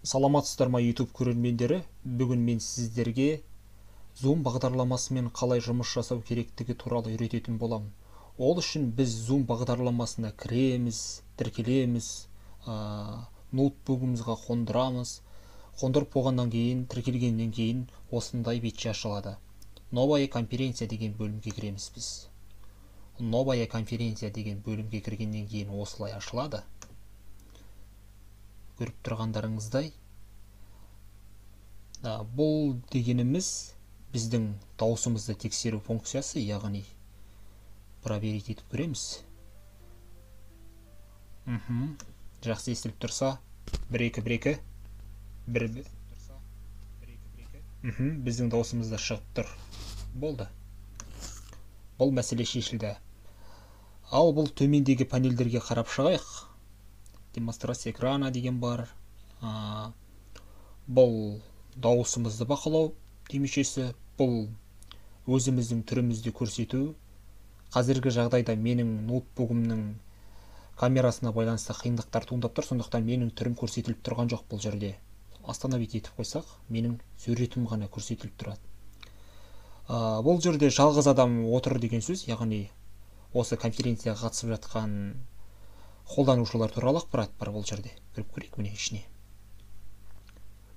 Саламатсыздар ма, YouTube көрермендері? Бүгін мен сіздерге Zoom бағдарламасымен қалай жұмыс жасау керектігі туралы үйрететін боламын. Ол үшін біз Zoom бағдарламасына кіреміз, тіркелеміз, ноутбугымызға қондырамыз. Қондырып болғаннан кейін, тіркелгеннен кейін осындай бетше ашылады. Новая конференция деген бөлімге кіреміз біз. Новая конференция деген бөлімге кіргеннен кейін осылай ашылады. Көріп тұрғандарыңыздай, бұл дегеніміз біздің дауысымызды тексеру функциясы, яғни проверить етіп көреміз. Жақсы естіліп тұрса, 1 2 1 2 1. Біздің дауысымыз да шығып тұр. Болды. Бұл мәселе шешілді. Ал бұл төмендегі панельдерге қарап шығайық. Демонстрация экрана деген бар. Бұл дауысымызды бақылау түймешесі, бұл өзіміздің түрімізді көрсету. Қазіргі жағдайда менің ноутбугымның камерасына байланысты қиындықтар туындап тұр, сондықтан менің түрім көрсетіліп тұрған жоқ бұл жерде. Остановить етіп қойсақ, менің суретім ғана көрсетіліп тұрады. Бұл жерде жалғыз адам отыр деген сөз, яғни осы конференцияға қатысып жатқан қолданушылар туралы ақпарат бар бұл жерде. Кіріп көрейік міне ішіне.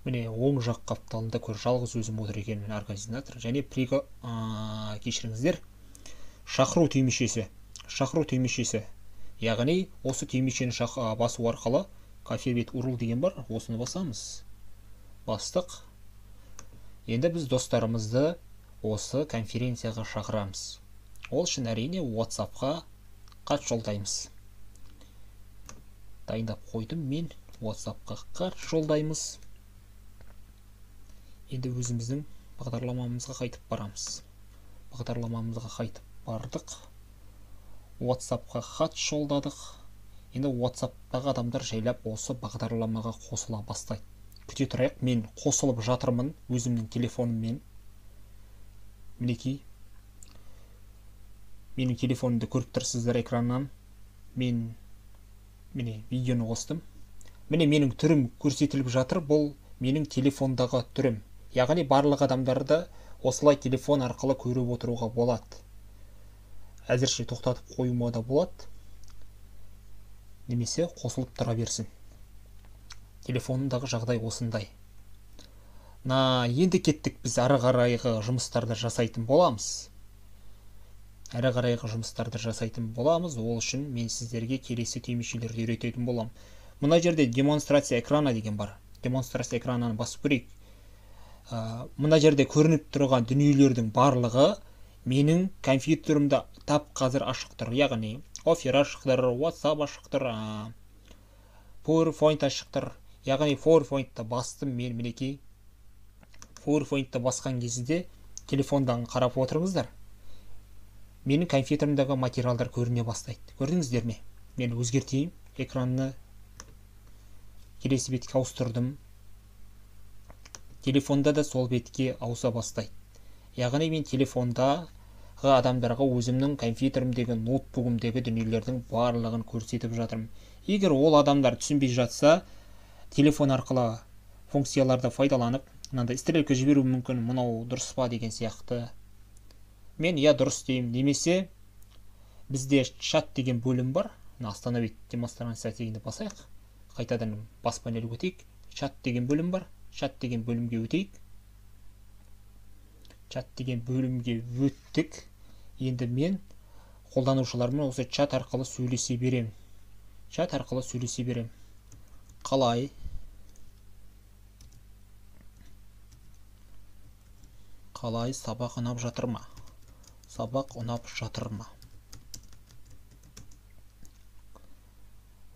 Міне оң жақ қапталында көр, жалғыз өзім отыр екенмін, организатор және кешіріңіздер, шақыру түймешесі. Шақыру түймешесі. Яғни осы түймешені басу арқылы кофе бет урл деген бар, осыны басамыз. Бастық. Енді біз достарымызды осы конференцияға шақырамыз. Ол үшін әрине WhatsApp-қа хат жолдаймыз. Дайындап қойдым мен, WhatsApp-қа хат жолдаймыз. Енді өзіміздің бағдарламамызға қайтып барамыз. Бағдарламамызға қайтып бардық. WhatsApp-қа хат жолдадық. Енді WhatsApp-тағы адамдар жайлап осы бағдарламаға қосыла бастайды. Күте тұрайық, мен қосылып жатырмын өзімнің телефоныммен. Мінекей, менің телефонымды көріп тұрсыздар экраннан. Мен міне видеоны қостым. Міне менің түрім көрсетіліп жатыр. Бұл менің телефондағы түрім. Яғни барлық адамдарды осылай телефон арқылы көріп отыруға болады. Әзірше тоқтатып қоюыма да болады. Немесе қосылып тұра берсін. Телефонындағы жағдай осындай. Енді кеттік, біз ары қарайғы жұмыстарды жасайтын боламыз. Әрі қарайғы жұмыстарды жасайтын боламыз. Ол үшін мен сіздерге келесі түймешелерді үйрететін боламын. Мына жерде демонстрация экрана деген бар. Демонстрация экранын басып көрейік. Мына жерде көрініп тұрған дүниелердің барлығы менің компьютерімде тап қазір ашық тұр. Яғни Office ашық тұр, WhatsApp ашық тұр, PowerPoint ашық тұр. Яғни PowerPoint-ты бастым мен, мінекей. PowerPoint-ты басқан кезде телефондан қарап отырыңыздар. Менің компьютерімдегі материалдар көріне бастайды. Көрдіңіздер ме? Мен өзгертейін экранны. Келесі бетке ауыстырдым. Телефонда да сол бетке ауыса бастайды. Яғни мен телефондағы адамдарға өзімнің компьютерімдегі, ноутбугімдегі дүниелердің барлығын көрсетіп жатырмын. Егер ол адамдар түсінбей жатса, телефон арқылы функцияларды пайдаланып, мынандай стрелка жіберу мүмкін, мынау дұрыс па деген сияқты. Мен я дұрыс деймін, немесе бізде чат деген бөлім бар. Мына остановить демонстрация дегенді басайық. Қайтадан бас панельге өтейік. Чат деген бөлім бар. Чат деген бөлімге өтейік. Чат деген бөлімге өттік. Енді мен қолданушылармен осы чат арқылы сөйлесе беремін. Чат арқылы сөйлесе беремін. Қалай? Қалай, сабақ ұнап жатыр ма? Сабақ ұнап жатыр ма?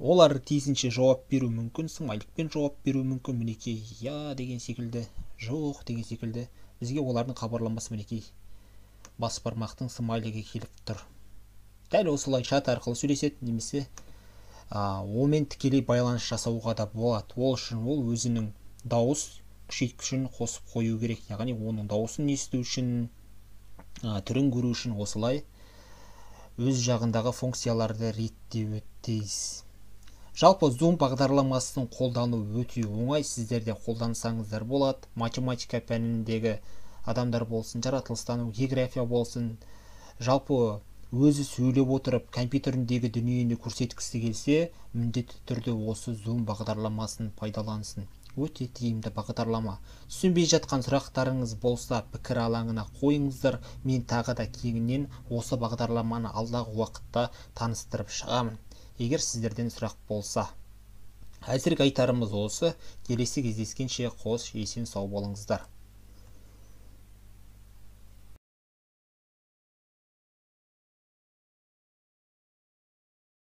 Олар тиісінше жауап беру мүмкін, смайликпен жауап беру мүмкін, мінекей я деген секілді, жоқ деген секілді. Бізге олардың хабарламасы мінекей бас бармақтың смайлигі келіп тұр. Дәл осылай чат арқылы сөйлеседі, немесе онымен тікелей байланыс жасауға да болады. Ол үшін ол өзінің дауыс күшейткішін қосып қою керек. Яғни оның дауысын есту үшін, түрін көру үшін осылай өз жағындағы функцияларды реттеуі тиіс. Жалпы Zoom бағдарламасын қолдану өте оңай, сіздер де қолдансаңыздар болады. Математика пәніндегі адамдар болсын, жаратылыстану, география болсын, жалпы өзі сөйлеп отырып компьютеріндегі дүниені көрсеткісі келсе, міндетті түрде осы Zoom бағдарламасын пайдалансын. Өте тиімді бағдарлама. Түсінбей жатқан сұрақтарыңыз болса, пікір алаңына қойыңыздар. Мен тағы да кеңінен осы бағдарламаны алдағы уақытта таныстырып шығамын, егер сіздерден сұрақ болса. Әзірге айтарымыз осы. Келесі кездескенше қош, есен сау болыңыздар.